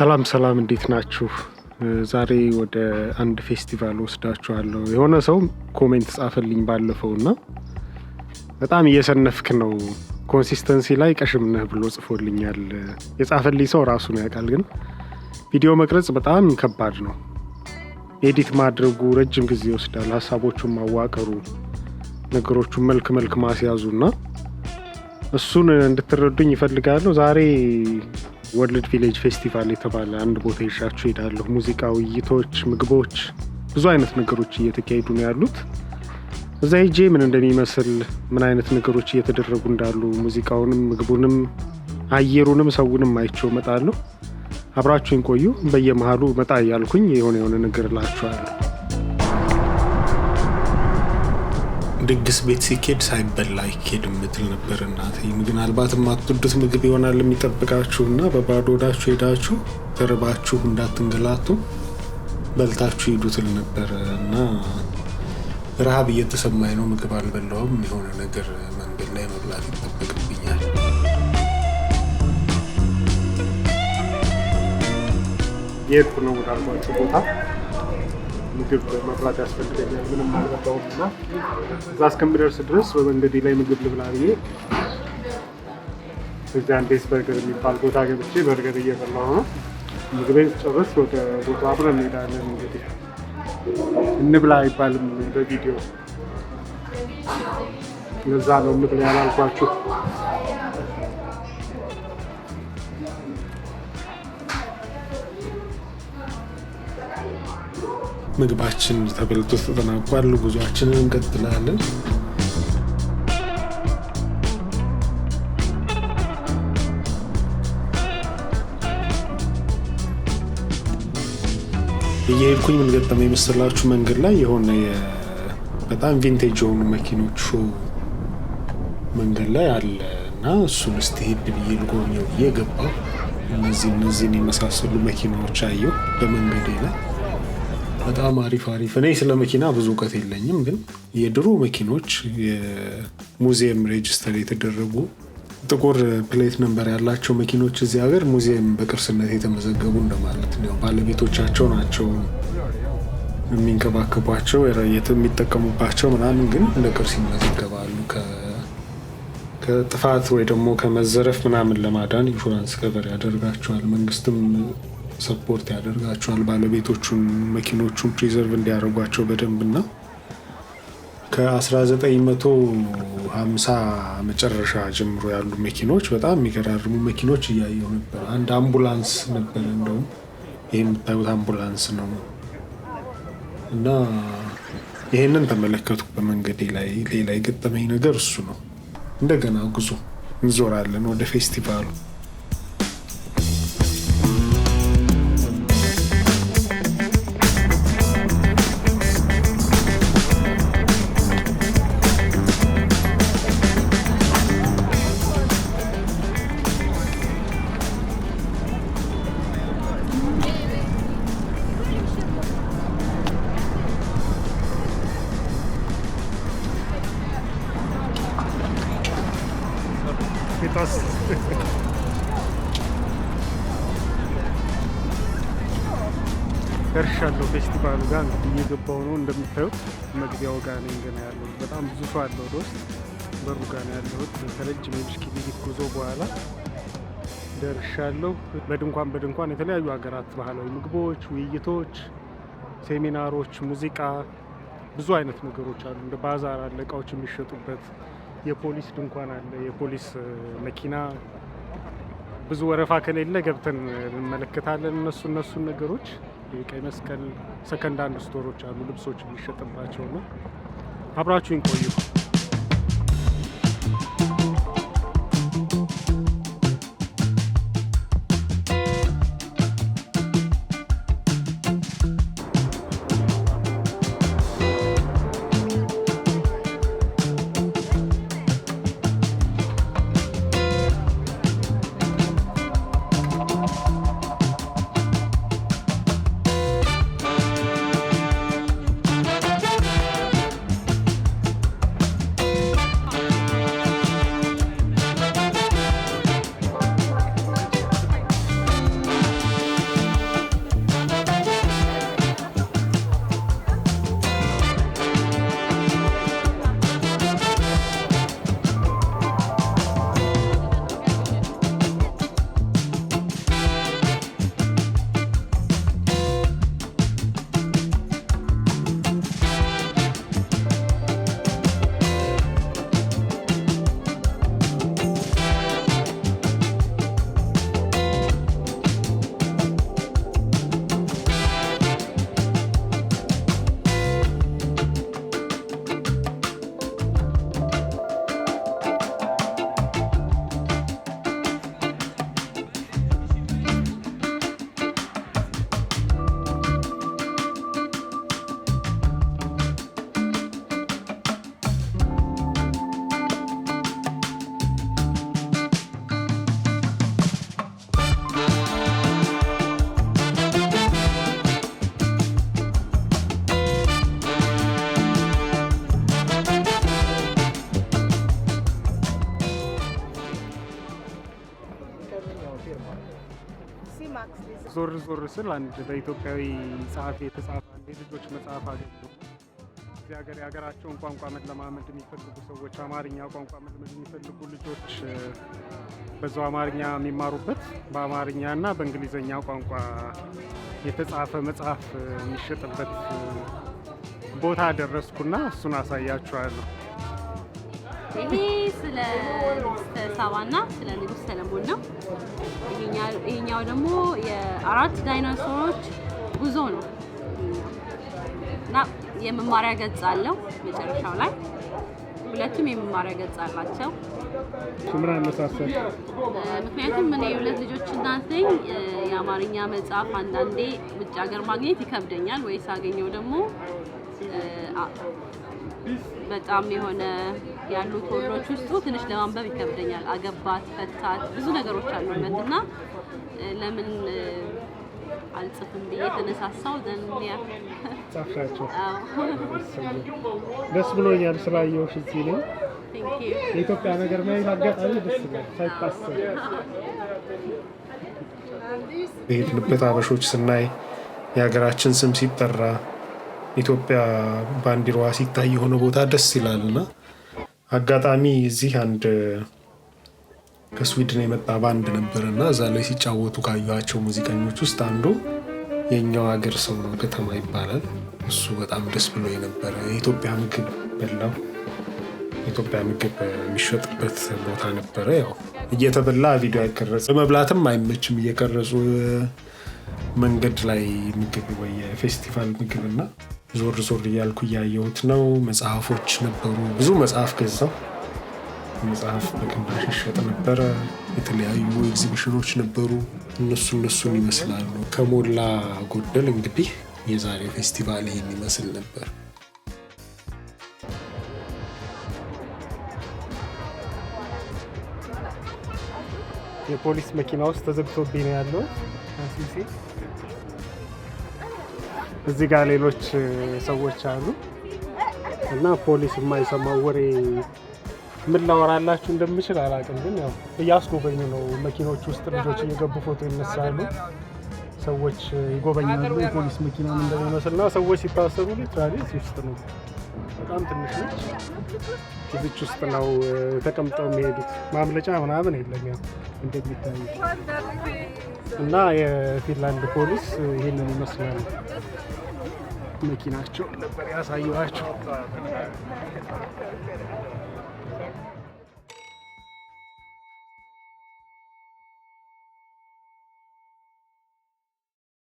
ሰላም ሰላም፣ እንዴት ናችሁ? ዛሬ ወደ አንድ ፌስቲቫል ወስዳችኋለሁ። የሆነ ሰው comment ጻፈልኝ ባለፈው እና በጣም እየሰነፍክ ነው፣ consistency ላይ ቀሽም ነህ ብሎ ጽፎልኛል። የጻፈልኝ ሰው ራሱ ነው ያውቃል። ግን ቪዲዮ መቅረጽ በጣም ከባድ ነው። Edit ማድረጉ ረጅም ጊዜ ይወስዳል። ሀሳቦቹን ማዋቀሩ፣ ነገሮቹን መልክ መልክ ማስያዙ እና እሱን እንድትረዱኝ እፈልጋለሁ። ዛሬ World Village Festival የተባለ አንድ ቦታ ይዣችሁ ሄዳለሁ። ሙዚቃ፣ ውይይቶች፣ ምግቦች፣ ብዙ አይነት ነገሮች እየተካሄዱ ነው ያሉት። እዛ ሄጄ ምን እንደሚመስል፣ ምን አይነት ነገሮች እየተደረጉ እንዳሉ፣ ሙዚቃውንም፣ ምግቡንም፣ አየሩንም ሰውንም አይቼው እመጣለሁ። አብራችሁኝ ቆዩ። በየመሀሉ መጣ እያልኩኝ የሆነ የሆነ ነገር እላችኋለሁ። ድግስ ቤት ሲኬድ ሳይበላ አይኬድም የምትል ነበር እናቴ። ምናልባት የማትወዱት ምግብ ይሆናል የሚጠብቃችሁ እና በባዶ ሆዳችሁ ሄዳችሁ ተርባችሁ እንዳትንገላቱ በልታችሁ ሂዱ ትል ነበር እና ረሃብ እየተሰማኝ ነው። ምግብ አልበላሁም። የሆነ ነገር መንገድ ላይ መብላት ይጠበቅብኛል። የሄድኩ ነው ወዳልኳችሁ ቦታ፣ ምግብ መብላት ያስፈልገኛል። ምንም አልበላሁም እና እዛ እስከምደርስ ድረስ በመንገዴ ላይ ምግብ ልብላ ብዬ እዚያ አንዴስ በርገር የሚባል ቦታ ገብቼ በርገር እየበላሁ ነው። ምግቤን ስጨርስ ወደ ቦታ አብረን እንሄዳለን። እንግዲህ እንብላ አይባልም በቪዲዮ፣ ለዛ ነው እንብላ ያላልኳችሁ። ምግባችን ተበልቶ ተጠናቋል። ጉዟችንን እንቀጥላለን። እየሄድኩኝ ምን ገጠመኝ የመሰላችሁ? መንገድ ላይ የሆነ በጣም vintage የሆኑ መኪኖች show መንገድ ላይ አለ እና እሱን እስቲ ሄድ ብዬ ልጎብኘው ብዬ ገባሁ። እነዚህን የመሳሰሉ መኪናዎች አየሁ በመንገዴ ላይ፣ በጣም አሪፍ አሪፍ። እኔ ስለ መኪና ብዙ እውቀት የለኝም፣ ግን የድሮ መኪኖች የሙዚየም register የተደረጉ፣ ጥቁር plate number ያላቸው መኪኖች እዚህ ሀገር ሙዚየም በቅርስነት የተመዘገቡ እንደማለት ነው። ባለቤቶቻቸው ናቸው የሚንከባከቧቸው፣ የሚጠቀሙባቸው ምናምን፣ ግን እንደ ቅርስ ይመዘገባሉ። ከጥፋት ወይ ደግሞ ከመዘረፍ ምናምን ለማዳን ኢንሹራንስ cover ያደርጋቸዋል። መንግስትም support ያደርጋቸዋል ባለቤቶቹን መኪኖቹን preserve እንዲያደርጓቸው በደንብ። እና ከ1950 መጨረሻ ጀምሮ ያሉ መኪኖች፣ በጣም የሚገራርሙ መኪኖች እያየሁ ነበር። አንድ አምቡላንስ ነበር፣ እንደውም ይህ የምታዩት አምቡላንስ ነው እና ይሄንን ተመለከትኩ በመንገዴ ላይ። ሌላ የገጠመኝ ነገር እሱ ነው። እንደገና ጉዞ እንዞራለን ወደ ፌስቲቫሉ። ቴታስ ደርሻለሁ። ፌስቲቫሉ ጋር እንግዲህ እየገባሁ ነው። እንደምታዩት መግቢያው ጋር ነኝ ገና ያለሁት። በጣም ብዙ ሰው አለ ወደ ውስጥ፣ በሩ ጋር ነው ያለሁት። ከረጅም የብሽክሌት ጉዞ በኋላ ደርሻለሁ። በድንኳን በድንኳን የተለያዩ ሀገራት ባህላዊ ምግቦች፣ ውይይቶች፣ ሴሚናሮች፣ ሙዚቃ፣ ብዙ አይነት ነገሮች አሉ። እንደ ባዛር አለ፣ እቃዎች የሚሸጡበት፣ የፖሊስ ድንኳን አለ፣ የፖሊስ መኪና። ብዙ ወረፋ ከሌለ ገብተን እንመለከታለን። እነሱን ነገሮች፣ የቀይ መስቀል፣ second hand store ኦች አሉ፣ ልብሶች የሚሸጥባቸው ነው። አብራችሁኝ ቆዩ። ዞር ዞር ስል አንድ በኢትዮጵያዊ ጸሐፊ የተጻፈ አንድ የልጆች መጽሐፍ አገኘሁ። እዚህ ሀገር የሀገራቸውን ቋንቋ መለማመድ የሚፈልጉ ሰዎች፣ አማርኛ ቋንቋ መልመድ የሚፈልጉ ልጆች በዛው አማርኛ የሚማሩበት በአማርኛ እና በእንግሊዝኛ ቋንቋ የተጻፈ መጽሐፍ የሚሸጥበት ቦታ ደረስኩና እሱን አሳያችኋለሁ። ይሄ ስለ ንግስተ ሳባና ስለ ንጉስ ሰለሞን ነው። ይሄኛው ደግሞ የአራት ዳይኖሰሮች ጉዞ ነው እና የመማሪያ ገጽ አለው መጨረሻው ላይ። ሁለቱም የመማሪያ ገጽ አላቸው። ምን አነሳሳል? ምክንያቱም እኔ የሁለት ልጆች እናት ነኝ። የአማርኛ መጽሐፍ አንዳንዴ ውጭ ሀገር ማግኘት ይከብደኛል፣ ወይ ሳገኘው ደግሞ በጣም የሆነ ያሉት word ኦች ውስጡ ትንሽ ለማንበብ ይከብደኛል። አገባት፣ ፈታት፣ ብዙ ነገሮች አሉበት እና ለምን አልጽፍም ብዬ ተነሳሳው። Then yeah. ጻፍሻቸው? ደስ ብሎኛል ስላየሁሽ እዚህ ላይ። Thank you. የኢትዮጵያ ነገር ማየት አጋጣሚ ደስ ይላል ሳይታሰብ። የሄድንበት አበሾች ስናይ፣ የሀገራችን ስም ሲጠራ፣ ኢትዮጵያ ባንዲራዋ ሲታይ የሆነ ቦታ ደስ ይላል። እና አጋጣሚ እዚህ አንድ ከስዊድን የመጣ ባንድ ነበር እና እዛ ላይ ሲጫወቱ ካየኋቸው ሙዚቀኞች ውስጥ አንዱ የኛው ሀገር ሰው ነው፣ ከተማ ይባላል። እሱ በጣም ደስ ብሎ የነበረ የኢትዮጵያ ምግብ በላው። የኢትዮጵያ ምግብ የሚሸጥበት ቦታ ነበረ። ያው እየተበላ ቪዲዮ አይቀረጽ፣ ለመብላትም አይመችም። እየቀረጹ መንገድ ላይ ምግብ ወይ የፌስቲቫል ምግብ እና ዞር ዞር እያልኩ እያየሁት ነው። መጽሐፎች ነበሩ። ብዙ መጽሐፍ ገዛው። መጽሐፍ በቅናሽ ይሸጥ ነበረ። የተለያዩ ኤግዚቢሽኖች ነበሩ። እነሱን ይመስላሉ። ከሞላ ጎደል እንግዲህ የዛሬው ፌስቲቫል ይሄን ይመስል ነበር። የፖሊስ መኪና ውስጥ ተዘግቶብኝ ነው ያለው። አሲሲ እዚህ ጋር ሌሎች ሰዎች አሉ እና ፖሊስ የማይሰማው ወሬ ምን ላወራላችሁ እንደምችል አላውቅም፣ ግን ያው እያስጎበኙ ነው። መኪኖች ውስጥ ልጆች እየገቡ ፎቶ ይነሳሉ፣ ሰዎች ይጎበኛሉ። የፖሊስ መኪና ምን እንደሚመስል እና ሰዎች ሲታሰሩ literally እዚህ ውስጥ ነው። በጣም ትንሽ ነች። እዚች ውስጥ ነው ተቀምጠው የሚሄዱት። ማምለጫ ምናምን የለም ያው እንደሚታዩት። እና የፊንላንድ ፖሊስ ይህንን ይመስላል። መኪናቸው ነበር ያሳየኋቸው።